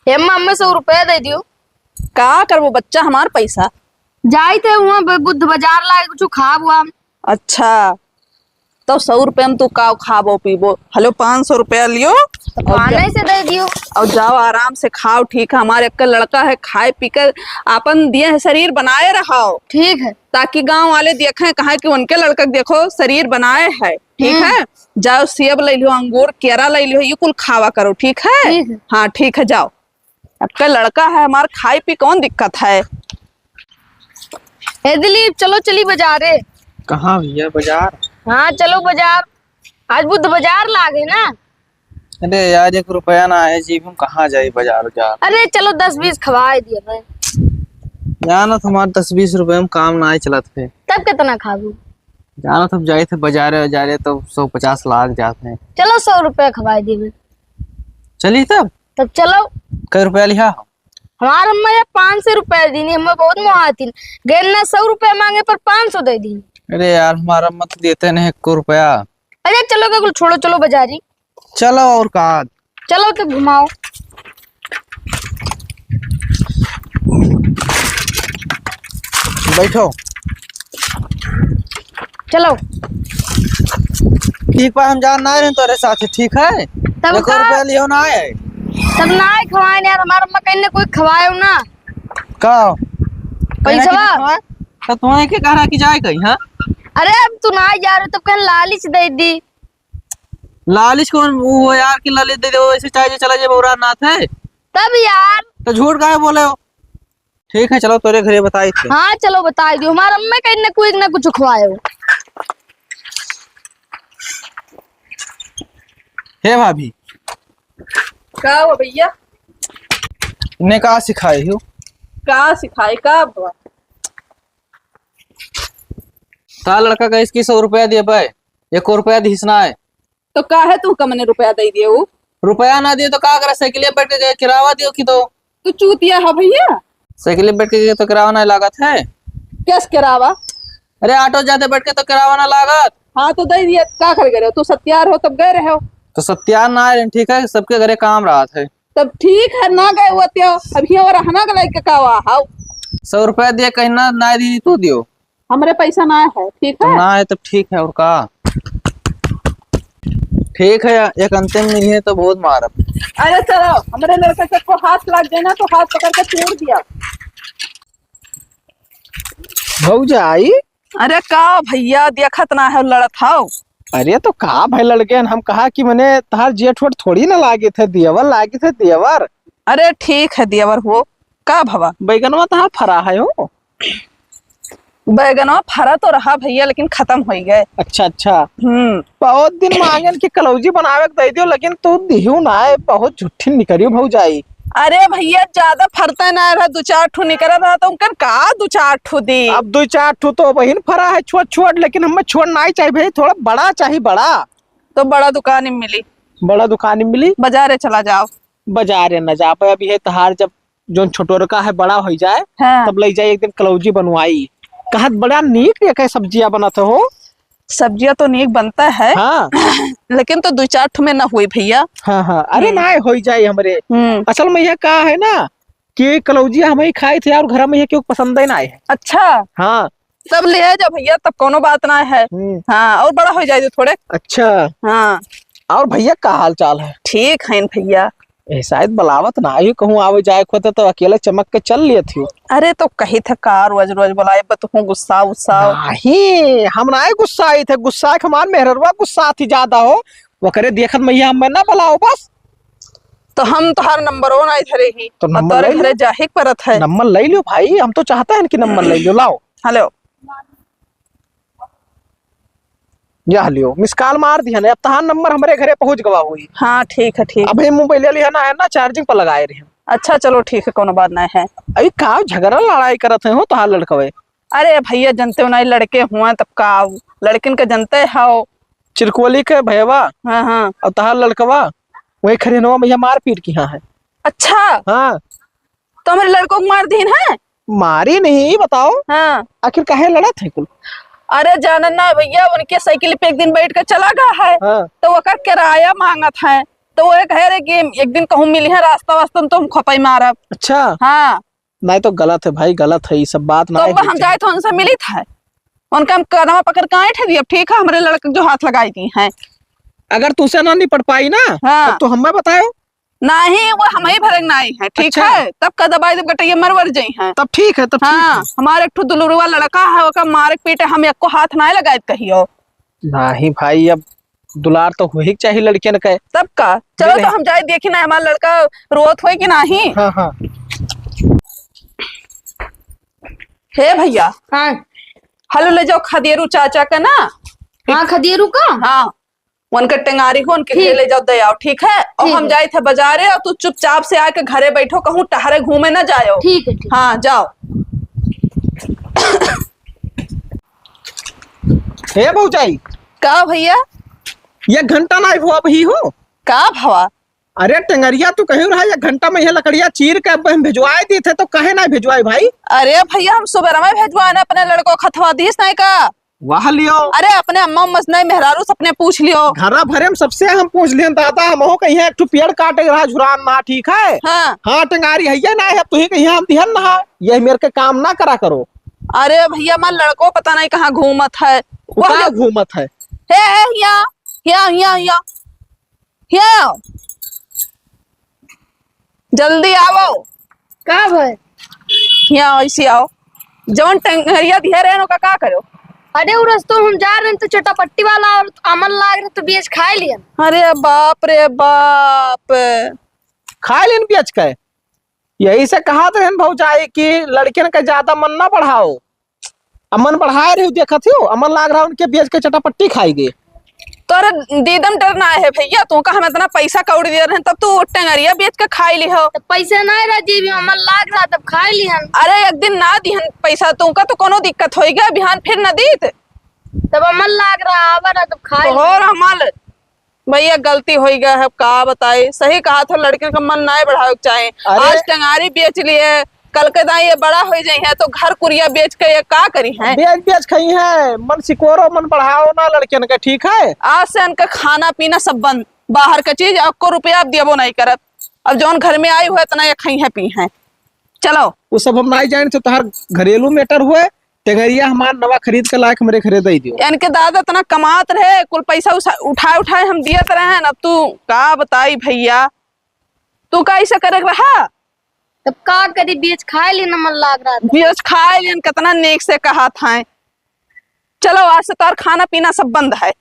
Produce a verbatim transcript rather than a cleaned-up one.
हे अम्मा, हमें सौ रुपया दे दियो। का करबो बच्चा, हमार पैसा? जाई थे वहाँ ब-, बुध बाजार लागे कुछ खाब हुआ। अच्छा, तो सौ रुपया में तू का खाबो पीबो? हलो, पाँच सौ रुपया लियो तो और जा-, पाने से दे दियो। और जाओ आराम से खाओ, ठीक है? हमारे एक लड़का है, खाए पी कर आपन दिए है शरीर बनाए रहो। ठीक है। ताकि गांव वाले देखें, कहा कि उनके लड़का के देखो शरीर बनाए है, ठीक हम्म। है? जाओ सेब ले लियो, अंगूर, केरा ले लियो, ये कुल खावा करो, ठीक है? ठीक है। हाँ, ठीक है, जाओ। आपका लड़का है, हमार खाई पी कौन दिक्कत है? ए दिलीप, चलो चली बाजारे। कहाँ भैया बाजार? हाँ, चलो बाजार, आज बुध बाजार लागे ना। अरे यार, एक रुपया ना है जेब में, कहाँ जाई बाजार उजार? अरे चलो, दस बीस खवाए दिए भाई। जाना तो हमारे दस बीस रुपये में काम ना ही चलत है। तब कितना खाबू? जाना तो हम जाए थे बाजारे उजारे तो सौ पचास लाग जाते हैं। चलो, सौ रुपया खवाए दिए भाई। चली तब? तब चलो। कै रुपया लिहा? हमार अम्मा ये पाँच सौ रुपया दीनी, हमें बहुत मोहातीन। गैन ना सौ रुपया मांगे पर पाँच सौ दे दीनी। अरे यार, हमार अम्मा तो देते नहीं एक रुपया। अरे चलो, का कुल छोड़ो, चलो बाजारी। चलो और का? चलो तो घुमाओ। बैठो। चलो। ठीक बा, हम जान ना रहे तोरे साथ, ठीक है? तब एक का? रुपया लियो ना है। तब ना है खवाए यार, हमार अम्मा कहीं ना कोई खवाए हो ना। का? पैसा कहीं ना बा? कहीं खवाए? तो तुम्हें के कह रहा कि जाए कहीं, हाँ? अरे अब तू ना जा रहे तो कहीं लालच दे दी। लालच कौन वो यार कि लालच दे दे, वो ऐसे चाहे जे चला जाए बौरा नाथ है। तब यार। तो झूठ काहे बोले हो? ठीक है, चलो तोरे घरे बताई थे। हाँ, चलो बताई दियो। हमार अम्मा कहीं ना कोई ना कुछ खवाए हो। हे भाभी। का हो भैया? ने का सिखाई हो? का सिखाई, का बा? ता लड़का का इसकी सौ रुपया दिए पाए, एक रुपया दिस ना है। तो काहे तू कमने रुपया दे दिए उ? रुपया ना दिए तो का करे, साइकिलिया बैठ के गए, किरावा दियो कि तो। तू चूतिया है भैया। साइकिलिया बैठ के गए तो किरावा ना लागत है। कैस किरावा? अरे ऑटो जाते बैठ के तो किरावा ना लागत। हाँ तो दे दिए, का कर गए रहे हो? तू सत्यार हो तब गए रहे हो। तो सत्यार ना आए, ठीक है, सबके घरे काम रहत है। तब ठीक है, ना गए होते हो, अब हियाँ रहना के लायक का हुआ, हाउ। सौ रुपया दिए, कहीं ना, ना दी, तू दियो। हमरे पैसा ना है, ठीक तो है? ना है तो ठीक है, और का? ठीक है, एक अंतिम नहीं है तो बहुत मारब। अरे चलो, हमरे लड़का के को हाथ लग गए ना तो हाथ पकड़ के छोड़ दिया। भौजाई, अरे का भैया, देखत ना है लड़त हौ। अरे तो का भाई लड़के, हम कहा कि मने तहार जेठ वेठ थोड़ी ना लागित है, देवर लागित है, देवर। अरे ठीक है देवर हो, का भवा? बैगनवा तहार फरा है हो? बैगनवा फरा तो रहा भैया, लेकिन खतम होइ गए। अच्छा, अच्छा। हम्म। बहुत दिन मांगेन कि कलौजी बनावे के दे दियो, लेकिन तू दिहू ना है, बहुत झूठी निकरियो भौजाई। अरे भैया, ज्यादा फरता ना रहा, दो चार ठो निकरा रहा, तो उनकन का दो चार ठो दी? अब दो चार ठो तो बहिन फरा है छोट छोट, लेकिन हमें छोट नाई चाहिए भैया, थोड़ा बड़ा चाहिए, बड़ा। तो बड़ा दुकान में मिली। बड़ा दुकान में मिली? बाजारे चला जाओ। बाजारे न जा पाए, अभी है तहार, जब जोन छोटोरका है बड़ा हो जाए, हाँ। तब ले जाए एक दिन कलौजी बनवाई। कहत बड़ा नीक एक सब्जिया बनत हो। सब्जिया तो नीक बनता है, हाँ। लेकिन तो दो चार ठो में ना हुई भैया। हाँ, हाँ, अरे हम्म। ना हो जाए हमरे। हम्म। असल में यह का है ना कि कलौजिया हम ही खाए थे और घर में यह क्यों पसंद ही ना आए है। अच्छा। हाँ। तब ले आ जा भैया, तब कोनो बात ना है। हम्म। हाँ, और बड़ा हो जाए तो थोड़े। अच्छा। हाँ। और भैया का हाल चाल है? ठीक है भैया। ए, शायद बुलावत ना आई, कहूँ आवे जाए को होता तो अकेले चमक के चल लेत ही। अरे तो कही थे का रोज रोज बुलाए, बत हूँ गुस्सा उस्सा। नहीं, हम ना गुस्सा आई थे, गुस्सा के हमार मेहररुआ गुस्सा थी ज्यादा हो, वो करे देखत मैया हमें ना बुलाओ बस। तो हम तोहार नंबर वन आई धरे ही, तो और नंबर तोरे ले घरे लो। जाहिक परत है। नंबर ले लो भाई, हम तो चाहते हैं कि नंबर ले लो, लाओ। हेलो। यह लियो, मिस कॉल मार दिया ना, अब तहार नंबर हमरे घरे पहुंच गवा हुई। हाँ, ठीक है, ठीक। अबे मोबाइल लिया ना, है ना, चार्जिंग पर लगाए रहे। अच्छा, चलो ठीक है, कोनो बात नहीं है। अभी का झगड़ा लड़ाई करत है हो तहार लड़कवे? अरे भैया, जनते हो ना, लड़के हुआ तब का, लड़किन के जनते हो। चिरकोली के भैया। हाँ, हाँ। और तहार लड़कवा वही खरिहनवा में मारपीट की हाँ है। अच्छा। हाँ। तो हमरे लड़कों को मार दीन है? मारी नहीं, ये बताओ। हाँ। आखिर काहे लड़त है कुल? अरे जानन ना भैया, उनके साइकिल पे एक दिन बैठ के चला गया है, हाँ। तो ओकर किराया मांगत है। तो वो एक है रे कि एक दिन कहूँ मिली है रास्ता वास्ता में तो हम खपई मारब। अच्छा। हाँ। नहीं तो गलत है भाई, गलत है, ये सब बात तो ना है, अब हम ठीक है। जाए तो उनसे मिली था, उनका हम कदमा पकड़ के आए थे, अब ठीक है, हमारे लड़के जो हाथ लगाई दी हैं। अगर तुमसे ना निपट पाई ना, हाँ। तब तो हमें बतायो। नहीं, वो हम ही भरे नहीं है, ठीक अच्छा। है, तब का दबाई देब गटैया मरवर जई हैं। तब ठीक है, तब ठीक हाँ, है। हमारे एक ठो दुलरुआ लड़का है, ओका मारे पीटे हम एको हाथ ना लगाए कहियो। नहीं भाई, अब दुलार तो होही के चाहिए लड़कियन के। तब का? चलो नहीं। तो हम जाए देखी ना, हमारा लड़का रोत होई कि नहीं। हाँ, हाँ। हे भैया। हाँ। हलो ले जाओ खदेरू चाचा का ना। हाँ, खदेरू का? हाँ, उनके टेंगारी हो, उनके ठीक। घरे ले जाओ, दे आओ, ठीक है? और ठीक हम है। जाए थे बाजारे, और तू चुपचाप से आके घरे बैठो, कहूँ टहरे घूमे ना जाओ। ठीक है, ठीक। हाँ, जाओ। हे भौजाई। का भैया? एक घंटा ना हुआ अभी हो। का भवा? अरे टेंगरिया, तू कहीं रहा, एक घंटा में यह लकड़िया चीर के अब हम भिजवाए दी थे, तो कहे ना भिजवाए भाई? अरे भैया, हम सुबह में भिजवाए ना, अपने लड़को खथवा दीस नहीं का? वाह लियो। अरे अपने अम्मा उम्मा से नहीं, मेहरारू से अपने पूछ लियो। घरा भरे में सबसे हम पूछ लियन दादा, हम हो कहीं एक ठो पेड़ काटे रहा झुरान ना, ठीक है? हाँ। हाँ टेंगारी है ये ना है, तू ही कहीं हम दिहन ना, ये मेरे के काम ना करा करो। अरे भैया, हमार लड़को पता नहीं कहाँ घूमत है। वो वो कहाँ जो घूमत है? हे, हे, हिया, हिया, हिया, हिया। हिया आओ। जल्दी आवो। का भय? हिया आओ, ऐसे आओ। जौन टेंगरिया दिहे रहे, ओका का करो? अरे, उ रस्तो हम जा रहे हैं, तो चटापट्टी वाला और अमन लाग रहे, तो बेच खाए लियन। अरे बाप रे बाप। खाए लियन बेच के? यही से कहा तो रहन भौजाई कि लड़कियन के ज्यादा मन ना बढ़ाओ। अमन बढ़ाए रहे, देखत हो, अमन लाग रहा उनके बेच के चटापट्टी खाई गे। तोरे दीदम डर ना है भैया, तू का हम इतना पैसा कौड़ी दे रहे हैं, तब तू टेंगरिया बेच के खाई ली हो। तो पैसा नहीं रहा जेबी में, अमन लाग रहा तब खाई ली हम। अरे एक दिन ना दिहन पैसा, तू का तो कोनो दिक्कत होई गया, बिहान फिर ना दीत। तब अमन लाग रहा, आवा ना तब खाई ली। तोहर अमल भैया, गलती होई गया है, का बताई, सही कहा था, लड़कियन का मन नाय बढ़ावे के चाहे। अरे आज टेंगारी बेच लिए, कल के दाई ये बड़ा हो जाई है, तो घर कुरिया बेच के ये का करी है? बेच बेच खाई है, मन सिकोरो, मन बढ़ाओ ना लड़कियन के, ठीक है? आज से इनका खाना पीना सब बंद, बाहर का चीज, आपको रुपया आप देबो नहीं करत। अब जौन घर में आई हुआ, इतना ये खाई है, पी है। चलो। वो सब हम नाय जाने, तो तोहार घरेलू matter हुए, टेंगरिया हमार नवा खरीद के लायक हमरे घरे दे दियो। इनके दादा इतना कमात रहे, कुल पैसा उसा-, उठाए उठाए हम दियत रहे हैं। अब तू का बताई भैया, तू का ऐसा करे के रहा? तब का करी, बेच खाए ली न मन लाग रहा था। बेच खाए ली, कितना नेक से कहा था। चलो, आज से तोर खाना पीना सब बंद है।